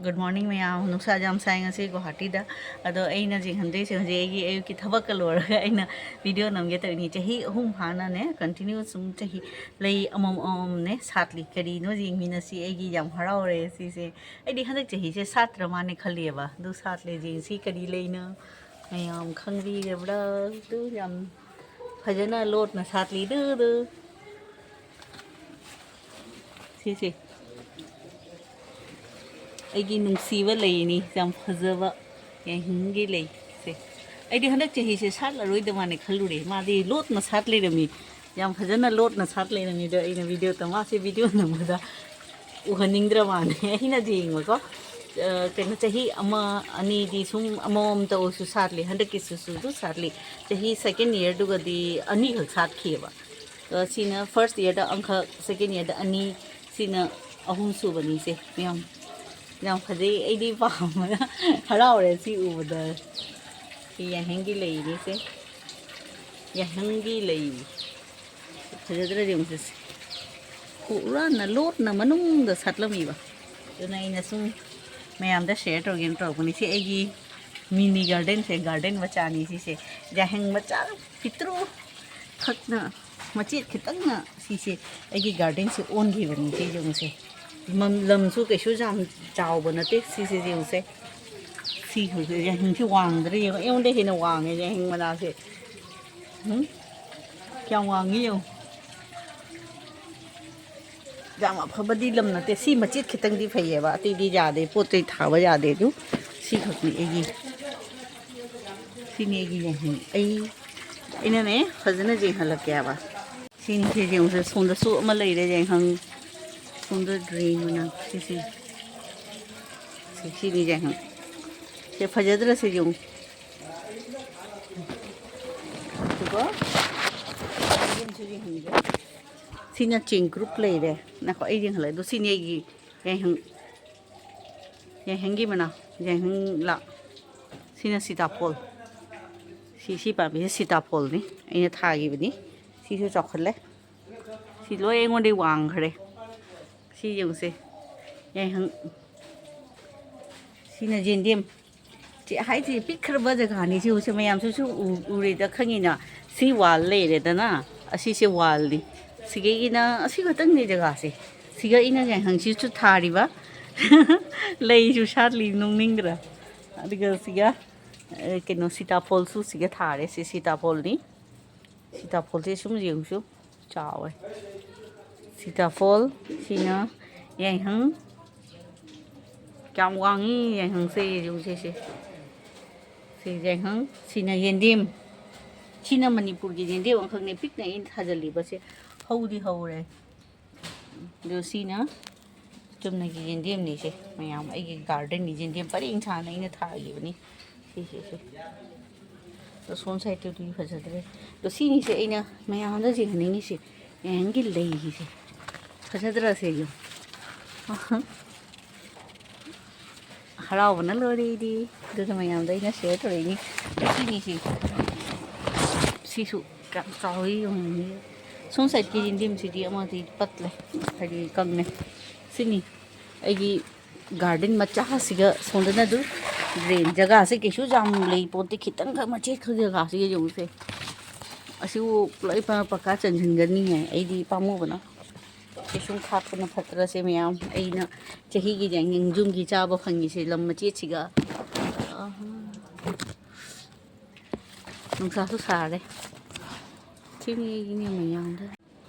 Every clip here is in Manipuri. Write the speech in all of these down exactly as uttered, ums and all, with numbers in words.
Good morning ꯃꯌꯥꯝ꯫ ꯅꯨꯡꯁꯥ ꯌꯥꯝ ꯁꯥꯏ ꯉꯁꯤ ꯒꯨꯋꯥꯍꯥꯇꯤꯗ꯫ ꯑꯗꯣ ꯑꯩꯅ ꯌꯦꯡꯍꯟꯗꯣꯏꯁꯦ ꯍꯧꯖꯤꯛ ꯑꯩꯒꯤ ꯑꯌꯨꯛꯀꯤ ꯊꯕꯛꯀ ꯂꯣꯏꯔꯒ ꯑꯩꯅ ꯚꯤꯗꯤꯑꯣ ꯅꯝꯒꯦ ꯇꯧꯔꯤꯅꯤ꯫ ꯆꯍꯤ ꯑꯍꯨꯝ ꯐꯥꯅꯅꯦ, ꯀꯟꯇꯤꯅ꯭ꯌꯨ ꯁꯨꯝ ꯆꯍꯤ ꯂꯩ ꯑꯃꯃꯝ ꯑꯃꯃꯝꯅꯦ ꯁꯥꯠꯂꯤ꯫ ꯀꯔꯤꯅꯣ ꯌꯦꯡꯃꯤꯟꯅꯁꯤ꯫ ꯑꯩꯒꯤ ꯌꯥꯝ ꯍꯔꯥꯎꯔꯦ ꯁꯤꯁꯦ꯫ ꯑꯩꯗꯤ ꯍꯟꯗꯛ ꯆꯍꯤꯁꯦ ꯁꯥꯠꯇ꯭ꯔ ꯃꯥꯅꯦ ꯈꯜꯂꯤꯑꯕ꯫ ꯑꯗꯨ ꯁꯥꯠꯂꯦ, ꯌꯦꯡꯁꯤ ꯀꯔꯤ ꯂꯩꯅꯣ꯫ ꯃꯌꯥꯝ ꯈꯪꯕꯤꯔꯕ꯭ꯔꯥ? ꯑꯗꯨ ꯌꯥꯝ ꯐꯖꯅ ꯂꯣꯠꯅ ꯁꯥꯠꯂꯤꯗꯨ꯫ ꯁꯤꯁꯦ ꯑꯩꯒꯤ ꯅꯨꯡꯁꯤꯕ ꯂꯩꯅꯤ, ꯌꯥꯝ ꯐꯖꯕ ꯌꯥꯏꯍꯤꯡꯒꯤ ꯂꯩꯁꯦ꯫ ꯑꯩꯗꯤ ꯍꯟꯗꯛ ꯆꯍꯤꯁꯦ ꯁꯥꯠꯂꯔꯣꯏꯗ ꯃꯥꯅꯦ ꯈꯜꯂꯨꯔꯦ, ꯃꯥꯗꯤ ꯂꯣꯠꯅ ꯁꯥꯠ ꯂꯩꯔꯝꯃꯤ, ꯌꯥꯝ ꯐꯖꯅ ꯂꯣꯠꯅ ꯁꯥꯠ ꯂꯩꯔꯝꯃꯤꯗꯣ꯫ ꯑꯩꯅ ꯚꯤꯗꯤꯑꯣꯗ, ꯃꯥꯁꯦ ꯚꯤꯗꯤꯑꯣ ꯅꯝꯕꯗ ꯎꯍꯟꯅꯤꯡꯗ꯭ꯔ ꯃꯥꯅꯦ꯫ ꯑꯩꯅꯗꯤ ꯌꯦꯡꯕꯀꯣ, ꯑ, ꯀꯩꯅꯣ, ꯆꯍꯤ ꯑꯃ ꯑꯅꯤꯗꯤ ꯁꯨꯝ ꯑꯃꯃꯝꯇ ꯑꯣꯏꯁꯨ ꯁꯥꯠꯂꯤ, ꯍꯟꯗꯛꯀꯤꯁꯨ ꯁꯨꯁꯨ ꯁꯥꯠꯂꯤ꯫ ꯆꯍꯤ ꯁꯦꯀꯦꯟ ꯏꯌꯔꯗꯨꯒꯗꯤ ꯑꯅꯤꯈꯛ ꯁꯥꯠꯈꯤꯑꯕ꯫ ꯑ, ꯁꯤꯅ ꯐꯥꯔꯁ ꯏꯌꯔꯗ ꯑꯃꯈꯛ, ꯁꯦꯀꯦꯟ ꯏꯌꯔꯗ ꯑꯅꯤ, ꯁꯤꯅ ꯑꯍꯨꯝ ꯁꯨꯕꯅꯤꯁꯦ꯫ ꯃꯌꯥꯝ ꯌꯥꯝ ꯐꯖꯩ, ꯑꯩꯗꯤ ꯄꯥꯝꯕꯅ ꯍꯔꯥꯎꯔꯦ ꯁꯤ ꯎꯕꯗ꯫ ꯁꯤ ꯌꯥꯏꯍꯪꯒꯤ ꯂꯩꯅꯤꯁꯦ, ꯌꯥꯏꯍꯪꯒꯤ ꯂꯩ꯫ ꯐꯖꯗ꯭ꯔꯗꯤ ꯑꯃꯨꯛ ꯆꯠꯁꯤ꯫ ꯀꯨꯔꯥꯟꯅ ꯂꯣꯠꯅ ꯃꯅꯨꯡꯗ ꯁꯥꯠꯂꯝꯃꯤꯕ꯫ ꯑꯗꯨꯅ ꯑꯩꯅ ꯁꯨꯝ ꯃꯌꯥꯝꯗ ꯁꯤꯌꯔ ꯇꯧꯒꯦꯅ ꯇꯧꯔꯛꯄꯅꯤ꯫ ꯁꯤ ꯑꯩꯒꯤ ꯃꯤꯅꯤ ꯒꯥꯔꯗꯦꯟꯁꯦ, ꯒꯥꯔꯗꯦꯟ ꯃꯆꯥꯅꯤ ꯁꯤꯁꯦ꯫ ꯌꯥꯏꯍꯪ ꯃꯆꯥ ꯄꯤꯛꯇ꯭ꯔꯨ ꯈꯛꯅ, ꯃꯆꯦꯠ ꯈꯤꯇꯪꯅ ꯁꯤꯁꯦ ꯑꯩꯒꯤ ꯒꯥꯔꯗꯦꯟꯁꯦ ꯑꯣꯟꯈꯤꯕꯅꯤ꯫ ꯁꯤ ꯌꯦꯡꯉꯨꯁꯦ꯫ ꯃꯝ-, ꯂꯝꯁꯨ ꯀꯩꯁꯨ ꯌꯥꯝ ꯆꯥꯎꯕ ꯅꯠꯇꯦ꯫ ꯁꯤꯁꯦ ꯌꯦꯡꯉꯨꯁꯦ꯫ ꯁꯤ ꯍꯧꯖꯤꯛ ꯌꯥꯏꯍꯪꯁꯤ ꯋꯥꯡꯗ꯭ꯔꯥ ꯌꯦꯡꯉꯣ꯫ ꯑꯩꯉꯣꯟꯗ ꯍꯦꯟꯅ ꯋꯥꯡꯉꯦ ꯌꯥꯏꯍꯪ ꯃꯅꯥꯁꯦ꯫ ꯎꯝ? ꯀꯌꯥꯝ ꯋꯥꯡꯉꯤ ꯌꯦꯡꯉꯨ꯫ ꯌꯥꯝ ꯑꯐꯕꯗꯤ ꯂꯝ ꯅꯠꯇꯦ꯫ ꯁꯤ ꯃꯆꯦꯠ ꯈꯤꯇꯪꯗꯤ ꯐꯩꯌꯦꯕ, ꯑꯇꯩꯗꯤ ꯌꯥꯗꯦ, ꯄꯣꯠ ꯆꯩ ꯊꯥꯕ ꯌꯥꯗꯦ꯫ ꯑꯗꯨ ꯁꯤꯈꯛꯅꯤ ꯑꯩꯒꯤ, ꯁꯤꯅꯤ ꯑꯩꯒꯤ ꯌꯥꯏꯍꯪ꯫ ꯑꯩ, ꯑꯩꯅꯅꯦ ꯐꯖꯅ ꯌꯦꯡꯍꯜꯂꯛꯀꯦ ꯍꯥꯏꯕ꯫ ꯁꯤꯅꯤ, ꯁꯤ ꯌꯦꯡꯉꯨꯁꯦ, ꯁꯣꯝꯗꯁꯨ ꯑꯃ ꯂꯩꯔꯦ ꯌꯥꯏꯍꯪ꯫ ꯁꯣꯝꯗ ꯗ꯭ꯔꯦꯟ ꯃꯅꯥꯛ ꯁꯤꯁꯦ꯫ ꯁꯤ, ꯁꯤꯅꯤ ꯌꯥꯏꯍꯪ꯫ ꯁꯦ ꯐꯖꯗ꯭ꯔꯥ ꯁꯤ ꯌꯦꯡꯉꯨ꯫ ꯑꯗꯨꯒ ꯁꯤꯅ ꯆꯦꯡꯀ꯭ꯔꯨꯞ ꯂꯩꯔꯦ꯫ ꯉꯥꯏꯈꯣ, ꯑꯩ ꯌꯦꯡꯍꯜꯂꯦ꯫ ꯑꯗꯣ ꯁꯤꯅꯤ ꯑꯩꯒꯤ ꯌꯥꯏꯍꯪ, ꯌꯥꯏꯍꯪꯒꯤ ꯃꯅꯥ, ꯌꯥꯏꯍꯪ ꯂꯥ꯫ ꯁꯤꯅ ꯁꯤꯇꯥꯐꯣꯜ꯫ ꯁꯤ, ꯁꯤ ꯄꯥꯝꯕꯤꯁꯦ ꯁꯤꯇꯥꯐꯣꯜꯅꯤ, ꯑꯩꯅ ꯊꯥꯈꯤꯕꯅꯤ꯫ ꯁꯤꯁꯨ ꯆꯥꯎꯈꯠꯂꯦ꯫ ꯁꯤ ꯂꯣꯏ ꯑꯩꯉꯣꯟꯗꯒꯤ ꯋꯥꯡꯈ꯭ꯔꯦ꯫ ꯁꯤ ꯌꯦꯡꯉꯨꯁꯦ꯫ ꯌꯥꯏꯍꯪ, ꯁꯤꯅ ꯌꯦꯟꯗꯦꯝ꯫ ꯁꯤ ꯍꯥꯏꯁꯤ ꯄꯤꯛꯈ꯭ꯔꯕ ꯖꯒꯥꯅꯤ꯫ ꯁꯤ ꯎꯁꯦ ꯃꯌꯥꯝꯁꯤꯁꯨ ꯎ-, ꯎꯔꯦꯗ ꯈꯪꯉꯤꯅ꯫ ꯁꯤ ꯋꯥꯜ ꯂꯩꯔꯦꯗꯅ꯫ ꯑꯁꯤꯁꯦ ꯋꯥꯜꯅꯤ꯫ ꯁꯤꯒꯩꯒꯤꯅ ꯑꯁꯤ ꯈꯛꯇꯪꯅꯤ ꯖꯒꯥꯁꯦ꯫ ꯁꯤꯒ ꯑꯩꯅ ꯌꯥꯏꯉꯪꯁꯤꯁꯨ ꯊꯥꯔꯤꯕ꯫ ꯂꯩꯁꯨ ꯁꯥꯠꯂꯤ, ꯅꯣꯛꯅꯤꯡꯗ꯭ꯔꯥ? ꯑꯗꯨꯒ ꯁꯤꯒ, ꯑꯦ, ꯀꯩꯅꯣ, ꯁꯤꯇꯥꯐꯣꯜꯁꯨ ꯁꯤꯒ ꯊꯥꯔꯦ꯫ ꯁꯤ ꯁꯤꯇꯥꯐꯣꯜꯅꯤ꯫ ꯁꯤꯇꯥꯐꯣꯜꯁꯦ ꯁꯨꯝ ꯌꯦꯡꯉꯨꯁꯨ, ꯆꯥꯎꯋꯦ꯫ ꯁꯤꯇꯥꯐꯣꯜ, ꯁꯤꯅ ꯌꯥꯏꯉꯪ꯫ ꯀꯌꯥꯝ ꯋꯥꯡꯉꯤ ꯌꯥꯏꯉꯪꯁꯦ, ꯌꯦꯡꯉꯨꯁꯦ ꯁꯦ꯫ ꯁꯤ ꯌꯥꯏꯉꯪ, ꯁꯤꯅ ꯌꯦꯟꯗꯦꯝ꯫ ꯁꯤꯅ ꯃꯅꯤꯄꯨꯔꯒꯤ ꯌꯦꯟꯗꯦꯝ ꯑꯃꯈꯛꯅꯦ, ꯄꯤꯛꯅ ꯑꯩꯅ ꯊꯥꯖꯤꯜꯂꯤꯕꯁꯦ꯫ ꯍꯧꯗꯤ ꯍꯧꯔꯦ꯫ ꯑꯗꯣ ꯁꯤꯅ ꯆꯨꯝꯅꯒꯤ ꯌꯦꯟꯗꯦꯝꯅꯤꯁꯦ ꯃꯌꯥꯝ꯫ ꯑꯩꯒꯤ ꯒꯥꯔꯗꯦꯟꯒꯤ ꯌꯦꯟꯗꯦꯝ ꯄꯔꯦꯡ ꯁꯥꯅ ꯑꯩꯅ ꯊꯥꯈꯤꯕꯅꯤ꯫ ꯁꯤꯁꯤꯁꯦ꯫ ꯑꯗꯣ ꯁꯣꯝ ꯁꯥꯏꯠꯇꯨꯗꯤ ꯐꯖꯗ꯭ꯔꯦ꯫ ꯑꯗꯣ ꯁꯤꯅꯤꯁꯦ ꯑꯩꯅ ꯃꯌꯥꯝꯗ ꯌꯦꯡꯍꯟꯅꯤꯡꯉꯤꯁꯦ꯫ ꯌꯥꯏꯉꯪꯒꯤ ꯂꯩꯁꯦ꯫ ꯐꯖꯗ꯭ꯔꯥ ꯁꯦ? ꯍꯔꯥꯎꯕꯅ ꯂꯣꯏꯔꯦ ꯑꯩꯗꯤ꯫ ꯑꯗꯨꯅ ꯃꯌꯥꯝꯗ ꯑꯩꯅ ꯁꯤꯌꯔ ꯇꯧꯔꯛꯏꯅꯤ꯫ ꯁꯤꯅꯤꯁꯦ꯫ ꯁꯤꯁꯨ ꯀꯌꯥꯝ ꯆꯥꯎꯋꯤ ꯌꯦꯡꯉꯨꯅꯦ꯫ ꯁꯣꯝ ꯁꯥꯏꯠꯀꯤ ꯌꯦꯟꯗꯦꯝꯁꯤꯗꯤ ꯑꯃꯗꯤ ꯄꯠꯂꯦ, ꯍꯥꯏꯗꯤ ꯀꯪꯉꯦ꯫ ꯁꯤꯅꯤ ꯑꯩꯒꯤ ꯒꯥꯔꯗꯦꯟ ꯃꯆꯥꯁꯤꯒ꯫ ꯁꯣꯝꯗꯅ ꯑꯗꯨꯝ ꯗ꯭ꯔꯦꯟ ꯖꯒꯥꯁꯦ ꯀꯩꯁꯨ ꯌꯥꯝ ꯂꯩ ꯄꯣꯠꯇꯦ, ꯈꯤꯇꯪꯈꯛ ꯃꯆꯦꯠꯈꯛ ꯖꯒꯥꯁꯤꯒ ꯌꯦꯡꯉꯨꯁꯦ꯫ ꯑꯁꯤꯕꯨ ꯄꯨꯂꯞ ꯏꯄꯥ ꯄꯀꯥ ꯆꯟꯁꯤꯟꯒꯅꯤꯍꯦ, ꯑꯩꯗꯤ ꯄꯥꯝꯃꯨꯕꯅ꯫ ꯁꯤ ꯁꯨꯝ ꯈꯥꯛꯄꯅ ꯐꯠꯇ꯭ꯔꯁꯦ ꯃꯌꯥꯝ꯫ ꯑꯩꯅ ꯆꯍꯤꯒꯤ ꯌꯥꯏꯉꯪ ꯌꯨꯝꯒꯤ ꯆꯥꯕ ꯐꯪꯉꯤꯁꯦ ꯂꯝ ꯃꯆꯦꯠꯁꯤꯒ꯫ ꯑꯍꯥ꯫ ꯅꯨꯡꯁꯥꯁꯨ ꯁꯥꯔꯦ꯫ ꯁꯤꯅꯤ ꯑꯩꯒꯤꯅꯦ ꯃꯌꯥꯝꯗ꯫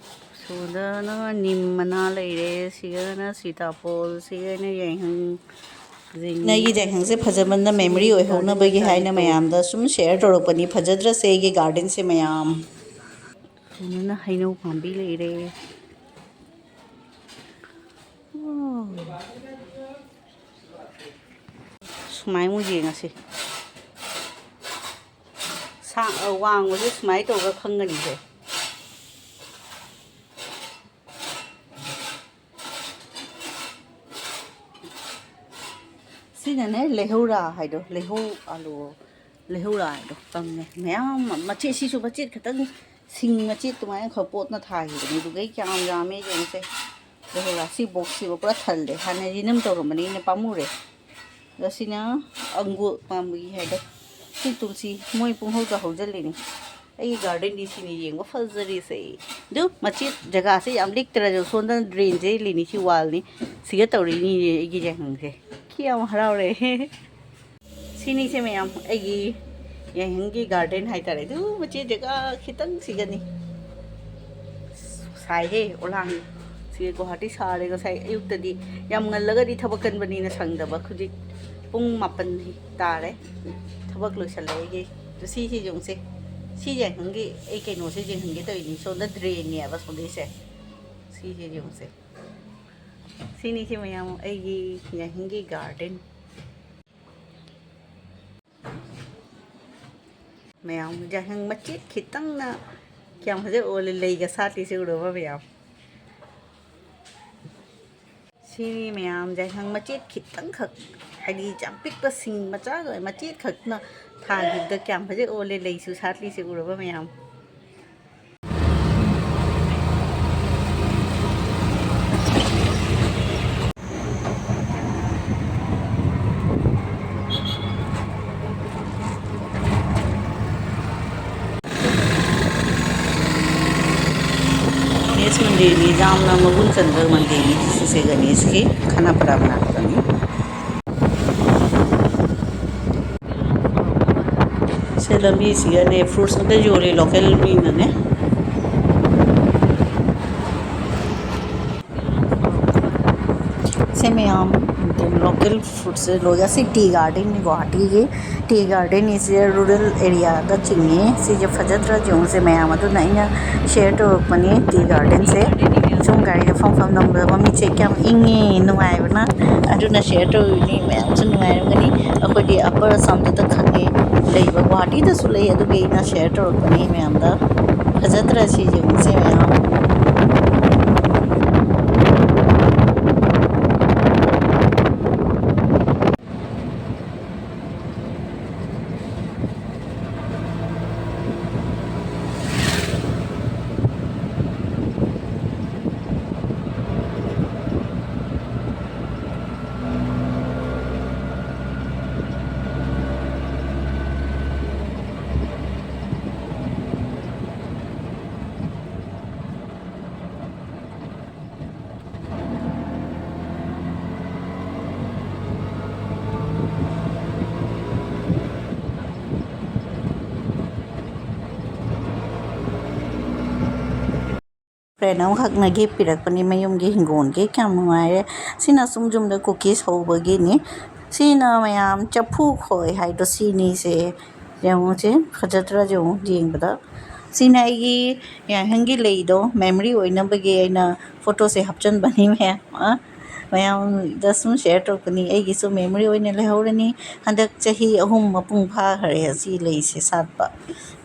ꯁꯣꯝꯗꯅ ꯅꯤꯝ ꯃꯅꯥ ꯂꯩꯔꯦ, ꯁꯤꯒꯅ ꯁꯤꯇꯥꯐꯣꯜ, ꯁꯤꯒꯅ ꯌꯥꯏꯉꯪ꯫ ꯅꯪꯒꯤ ꯌꯥꯏꯉꯪꯁꯦ ꯐꯖꯃꯟꯅ memory ꯑꯣꯏꯍꯧꯅꯕꯒꯤ ꯍꯥꯏꯅ ꯃꯌꯥꯝꯗ ꯁꯨꯝ share ꯇꯧꯔꯛꯄꯅꯤ꯫ ꯐꯖꯗ꯭ꯔꯁꯦ ꯑꯩꯒꯤ ꯒꯥꯔꯗꯦꯟꯁꯦ ꯃꯌꯥꯝ꯫ ꯁꯣꯝꯗꯅ ꯍꯩꯅꯧ ꯄꯥꯝꯕꯤ ꯂꯩꯔꯦ꯫ ꯑꯣ꯫ ꯁꯨꯃꯥꯏꯅ ꯑꯃꯨꯛ ꯌꯦꯡꯉꯁꯤ꯫ ꯁꯥ-, ꯑ, ꯋꯥꯡꯕꯁꯦ ꯁꯨꯃꯥꯏꯅ ꯇꯧꯔꯒ ꯈꯪꯒꯅꯤꯁꯦ꯫ ꯁꯤꯅꯅꯦ ꯂꯩꯍꯧꯔꯥ ꯍꯥꯏꯗꯣ, ꯂꯩꯍꯧ ꯑꯥꯂꯨ, ꯂꯩꯍꯧꯔꯥ ꯍꯥꯏꯗꯣ ꯀꯪꯉꯦ꯫ ꯃꯌꯥꯝ ꯑꯃ ꯃꯆꯦꯠ, ꯁꯤꯁꯨ ꯃꯆꯦꯠ ꯈꯛꯇꯪ, ꯁꯤꯡ ꯃꯆꯦꯠ ꯑꯗꯨꯃꯥꯏꯅ ꯈꯛ ꯄꯣꯠꯅ ꯊꯥꯈꯤꯕꯅꯦ꯫ ꯑꯗꯨꯒꯩ ꯀꯌꯥꯝ ꯌꯥꯝꯃꯦ ꯌꯦꯡꯉꯨꯁꯦ꯫ ꯂꯩꯍꯧꯔꯥ꯫ ꯁꯤ boxꯁꯤꯕꯨ ꯄꯨꯔꯥ ꯊꯜꯂꯦ꯫ ꯍꯥꯟꯅ ꯌꯦꯅꯝ ꯇꯧꯔꯝꯕꯅꯦ, ꯑꯩꯅ ꯄꯥꯝꯃꯨꯔꯦ꯫ ꯑꯁꯤꯅ ꯑꯪꯒꯨꯔ ꯄꯥꯝꯕꯤ ꯍꯥꯏꯗꯣ꯫ ꯁꯤ ꯇꯨꯜꯁꯤ ꯃꯣꯏ ꯄꯨꯡꯍꯧꯗ ꯍꯧꯖꯤꯜꯂꯤꯅꯤ꯫ ꯑꯩꯒꯤ ꯒꯥꯔꯗꯦꯟꯗꯤ ꯁꯤꯅꯤ ꯌꯦꯡꯕ ꯐꯖꯔꯤꯁꯦ꯫ ꯑꯗꯨ ꯃꯆꯦꯠ ꯖꯒꯥꯁꯦ ꯌꯥꯝ ꯂꯤꯛꯇ꯭ꯔꯁꯨ ꯁꯣꯝꯗ ꯗ꯭ꯔꯦꯟꯁꯦ ꯂꯤꯅꯤ꯫ ꯁꯤ ꯋꯥꯜꯅꯤ꯫ ꯁꯤꯒ ꯇꯧꯔꯤꯅꯤꯅꯦ ꯑꯩꯒꯤ ꯌꯥꯏꯉꯪꯁꯦ꯫ ꯀꯌꯥꯝ ꯍꯔꯥꯎꯔꯦ꯫ ꯁꯤꯅꯤꯁꯦ ꯃꯌꯥꯝ ꯑꯩꯒꯤ ꯌꯥꯏꯉꯪꯒꯤ ꯒꯥꯔꯗꯦꯟ ꯍꯥꯏꯇꯥꯔꯦ꯫ ꯑꯗꯨ ꯃꯆꯦꯠ ꯖꯒꯥ ꯈꯤꯇꯪ ꯁꯤꯒꯅꯤ꯫ ꯁꯥꯏꯍꯦ ꯑꯣꯂꯥꯡ꯫ ꯁꯤ ꯒꯨꯋꯥꯍꯥꯇꯤ ꯁꯥꯔꯦ꯫ ꯉꯁꯥꯏ ꯑꯌꯨꯛꯇꯗꯤ ꯌꯥꯝ ꯉꯜꯂꯒꯗꯤ ꯊꯕꯛ ꯀꯟꯕꯅꯤꯅ ꯁꯪꯗꯕ꯫ ꯍꯧꯖꯤꯛ ꯄꯨꯡ ꯃꯥꯄꯟ ꯇꯥꯔꯦ꯫ ꯊꯕꯛ ꯂꯣꯏꯁꯜꯂꯦ ꯑꯩꯒꯤ꯫ ꯑꯗꯨ ꯁꯤꯁꯦ ꯌꯦꯡꯉꯨꯁꯦ꯫ ꯁꯤ ꯌꯥꯏꯉꯪꯒꯤ ꯑꯩ ꯀꯩꯅꯣꯁꯦ ꯌꯦꯡꯍꯟꯒꯦ ꯇꯧꯔꯤꯅꯤ꯫ ꯁꯣꯝꯗ ꯗ꯭ꯔꯦꯟꯅꯦꯕ ꯁꯣꯝꯗꯩꯁꯦ꯫ ꯁꯤꯁꯦ ꯌꯦꯡꯉꯨꯁꯦ꯫ ꯁꯤꯅꯤꯁꯦ ꯃꯌꯥꯝ ꯑꯩꯒꯤ ꯌꯥꯏꯉꯪꯒꯤ ꯒꯥꯔꯗꯦꯟ꯫ ꯃꯌꯥꯝ ꯌꯥꯏꯉꯪ ꯃꯆꯦꯠ ꯈꯤꯇꯪꯅ ꯀꯌꯥꯝ ꯐꯖꯅ ꯑꯣꯜꯂꯦ꯫ ꯂꯩꯒ ꯁꯥꯠꯂꯤꯁꯦ ꯎꯔꯕ ꯃꯌꯥꯝ? ꯁꯤꯅꯤ ꯃꯌꯥꯝ ꯌꯥꯏꯉꯪ ꯃꯆꯦꯠ ꯈꯤꯇꯪꯈꯛ, ꯍꯥꯏꯗꯤ ꯌꯥꯝ ꯄꯤꯛꯄ ꯁꯤꯡ ꯃꯆꯥꯒ ꯃꯆꯦꯠ ꯈꯛꯅ ꯊꯥꯈꯤꯕꯗ ꯀꯌꯥꯝ ꯐꯖꯅ ꯑꯣꯜꯂꯦ꯫ ꯂꯩꯁꯨ ꯁꯥꯠꯂꯤꯁꯦ ꯎꯔꯕ ꯃꯌꯥꯝ? ꯒꯅꯦꯁ ꯃꯟꯗꯤꯔꯅꯤ, ꯌꯥꯝꯅ ꯃꯒꯨꯟ ꯆꯟꯕ ꯃꯟꯗꯤꯔꯅꯤ꯫ ꯁꯤꯁꯦ ꯒꯅꯦꯁꯀꯤ ꯈꯅꯥꯄꯔꯥ ꯃꯅꯥꯛꯇꯅꯤ꯫ ꯁꯤ ꯂꯝꯕꯤꯁꯤꯒꯅꯦ ꯐ꯭ꯔꯨꯠꯁ ꯑꯝꯇ ꯌꯣꯜꯂꯤ ꯂꯣꯀꯦꯜ ꯃꯤꯅꯅꯦ꯫ ꯁꯤ ꯃꯌꯥꯝ ꯂꯣꯀꯦꯜ ꯐ꯭ꯔꯨꯠꯁꯦ ꯂꯣꯏ꯫ ꯑꯁꯤ ꯇꯤ ꯒꯥꯔꯗꯦꯟꯅꯤ ꯒꯨꯋꯥꯍꯥꯇꯤꯒꯤ꯫ ꯇꯤ ꯒꯥꯔꯗꯦꯟ ꯏꯁꯦ ꯔꯨꯔꯦꯜ ꯑꯦꯔꯤꯌꯥꯗ ꯆꯤꯡꯉꯤ꯫ ꯁꯤꯁꯦ ꯐꯖꯗ꯭ꯔꯥ ꯌꯦꯡꯉꯨꯁꯦ ꯃꯌꯥꯝ꯫ ꯑꯗꯨꯅ ꯑꯩꯅ ꯁꯤꯌꯔ ꯇꯧꯔꯛꯄꯅꯤ ꯇꯤ ꯒꯥꯔꯗꯦꯟꯁꯦ꯫ ꯁꯨꯝ ꯒꯥꯔꯤꯗ ꯐꯝ ꯐꯝ ꯅꯝꯕꯗ ꯃꯃꯤꯠꯁꯦ ꯀꯌꯥꯝ ꯏꯪꯉꯤ, ꯅꯨꯡꯉꯥꯏꯕꯅ꯫ ꯑꯗꯨꯅ ꯁꯤꯌꯔ ꯇꯧꯔꯤꯅꯤ ꯃꯌꯥꯝꯁꯨ ꯅꯨꯡꯉꯥꯏꯔꯝꯒꯅꯤ꯫ ꯑꯩꯈꯣꯏꯗꯤ ꯑꯞꯄꯔ ꯑꯁꯥꯝꯗꯇ ꯈꯪꯉꯤ꯫ ꯂꯩꯕ ꯒꯨꯋꯥꯍꯥꯇꯤꯗꯁꯨ ꯂꯩ꯫ ꯑꯗꯨꯒꯤ ꯑꯩꯅ ꯁꯤꯌꯔ ꯇꯧꯔꯛꯄꯅꯤ ꯃꯌꯥꯝꯗ꯫ ꯐꯖꯗ꯭ꯔꯥ ꯁꯤ ꯌꯦꯡꯉꯨꯁꯦ ꯃꯌꯥꯝ꯫ ꯐ꯭ꯔꯦꯟ ꯑꯃꯈꯛꯅ ꯒꯤꯐ ꯄꯤꯔꯛꯄꯅꯤ ꯃꯌꯨꯝꯒꯤ ꯍꯤꯡꯒꯣꯜꯒꯤ꯫ ꯀꯌꯥꯝ ꯅꯨꯡꯉꯥꯏꯔꯦ꯫ ꯁꯤꯅ ꯑꯁꯨꯝ ꯌꯨꯝꯗ ꯀꯨꯀꯤꯁ ꯍꯧꯕꯒꯤꯅꯤ꯫ ꯁꯤꯅ ꯃꯌꯥꯝ ꯆꯐꯨ ꯈꯣꯏ ꯍꯥꯏꯗꯣ ꯁꯤꯅꯤꯁꯦ꯫ ꯌꯦꯡꯉꯨꯁꯦ, ꯐꯖꯗ꯭ꯔꯥ ꯌꯦꯡꯉꯨ ꯌꯦꯡꯕꯗ꯫ ꯁꯤꯅ ꯑꯩꯒꯤ ꯌꯥꯏꯍꯪꯒꯤ ꯂꯩꯗꯣ memory ꯑꯣꯏꯅꯕꯒꯤ ꯑꯩꯅ ꯐꯣꯇꯣꯁꯦ ꯍꯥꯞꯆꯤꯟꯕꯅꯤ ꯃꯌꯥꯝ꯫ ꯑ, ꯃꯌꯥꯝꯗ ꯁꯨꯝ ꯁꯤꯌꯔ ꯇꯧꯔꯛꯄꯅꯤ꯫ ꯑꯩꯒꯤꯁꯨ memory ꯑꯣꯏꯅ ꯂꯩꯍꯧꯔꯅꯤ꯫ ꯍꯟꯗꯛ ꯆꯍꯤ ꯑꯍꯨꯝ ꯃꯄꯨꯡ ꯐꯥꯈꯔꯦ ꯑꯁꯤ ꯂꯩꯁꯦ ꯁꯥꯠꯄ꯫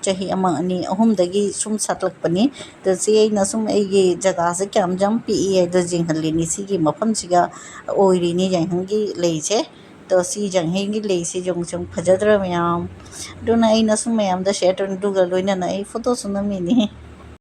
ꯆꯍꯤ ꯑꯃ, ꯑꯅꯤ, ꯑꯍꯨꯝꯗꯒꯤ ꯁꯨꯝ ꯁꯥꯠꯂꯛꯄꯅꯤ꯫ ꯑꯗꯣ ꯁꯤ ꯑꯩꯅ ꯁꯨꯝ ꯑꯩꯒꯤ ꯖꯒꯥꯁꯦ ꯀꯌꯥꯝ ꯌꯥꯝ ꯄꯤꯛꯏ ꯍꯥꯏꯗꯣ ꯌꯦꯡꯍꯜꯂꯤꯅꯤ꯫ ꯁꯤꯒꯤ ꯃꯐꯝꯁꯤꯒ ꯑꯣꯏꯔꯤꯅꯤ ꯌꯥꯏꯍꯪꯒꯤ ꯂꯩꯁꯦ꯫ ꯑꯗꯣ ꯁꯤ ꯌꯥꯏꯍꯪꯒꯤ ꯂꯩꯁꯦ ꯌꯦꯡꯉꯨ, ꯌꯦꯡꯉꯨ, ꯐꯖꯗ꯭ꯔꯥ ꯃꯌꯥꯝ? ꯑꯗꯨꯅ ꯑꯩꯅ ꯁꯨꯝ ꯃꯌꯥꯝꯗ ꯁꯤꯌꯔ ꯇꯧꯅꯤ꯫ ꯑꯗꯨꯒ ꯂꯣꯏꯅꯅ ꯑꯩ ꯐꯣꯇꯣꯁꯨ ꯅꯝꯃꯤꯅꯤ꯫